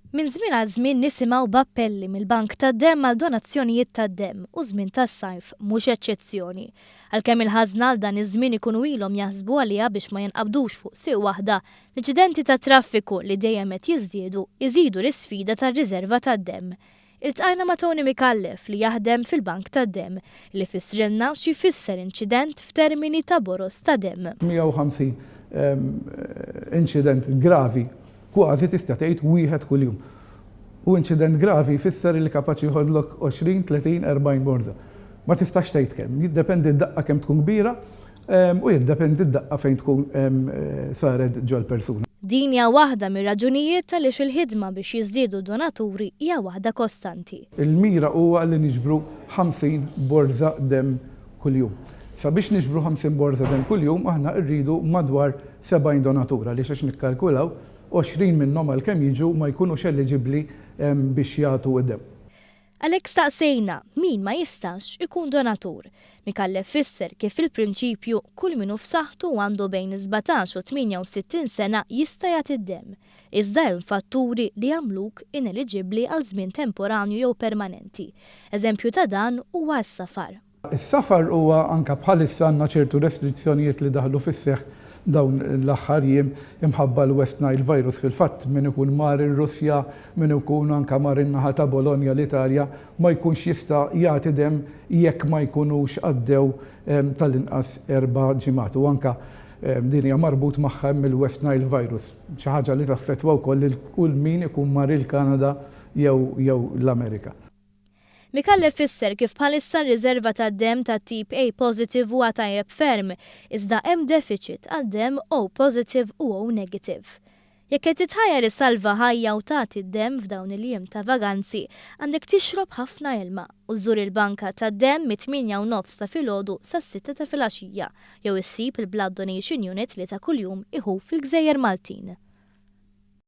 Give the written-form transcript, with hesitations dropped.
Minn żmien għal żmien nisimgħu b'appelli mill-bank tad-demm għal donazzjonijiet tad-demm u żmien tas-sajf mhux eċċezzjoni. Għalkemm il-ħażna għal dan iż-żmien ikunu ilhom jaħsbu għaliha biex ma jinqabdux fuq sieq waħda, l-inċidenti tat-traffiku li dejjem qed jiżdiedu jżidu l-isfida tar-riżerva tad-demm. Iltqajna ma' Tony Micallef li jaħdem fil-bank tad-demm li fissrilna xi jfisser inċident f'termini ta' boroż ta' demm. 150 inċident gravi Kważi tista' tgħid wieħed kuljum. U inċident gravi jfisser li kapaċi jħodlok 20, 30, 40 borża. Ma tistax tgħid kemm, jiddependi d-daqqa kemm tkun kbira u jiddependi d-daqqa fejn tkun saret ġol-persuna. Din hija waħda mir-raġunijiet għaliex il-ħidma biex jiżdiedu d-donaturi hija waħda kostanti. Il-mira huwa li niġbru 50 borża demm kuljum. Sabiex niġbru 50 borża demm kuljum aħna rridu madwar 70 donatur għaliex għax nikkalkulaw 20 minnhom għalkemm jiġu ma jkunux eliġibbli biex jagħtu d-demm. Għalhekk staqsejna min ma jistax ikun donatur. Micallef fisser kif fil-prinċipju kull min hu f'saħħtu u għandu bejn 17 u 68 sena jista' jagħti d-demm. Iżda hemm fatturi li jagħmluk ineliġibbli għal żmien temporanju jew permanenti. Eżempju ta' dan huwa s-safar. Is-safar huwa anke bħalissa għandna ċertu restrizzjonijiet li daħlu fis-seħħ dawn l-aħħar jiem imħabba l-West Nile Virus. Fil-fatt min ikun mar ir-Russja, min ikun anke mar in-naħa ta' Bologna l-Italja ma jkunx jista' jagħti demm jekk ma jkunux għaddew tal-inqas erba' ġimgħat u anke din hija marbut magħha hemm il-West Nile Virus, xi ħaġa li taffettwa wkoll lil kull min ikun mar il-Kanada jew jew l-Amerika. Micallef fisser kif bħalissa r-riżerva tad-demm tat-tip A positive huwa tajjeb ferm, iżda hemm defiċit għal demm O positive u O negative. Jekk qed titħajjar issalva ħajja u tagħti d-demm f'dawn il-jiem ta' vaganzi, għandek tixrob ħafna ilma u żżur il-banka tad-demm mit-tmienja u nofs ta' filgħodu sas-sitta ta' filgħaxija jew issib il-Blood Donation Unit li ta' kuljum iħuf fil-Gżejjer Maltin.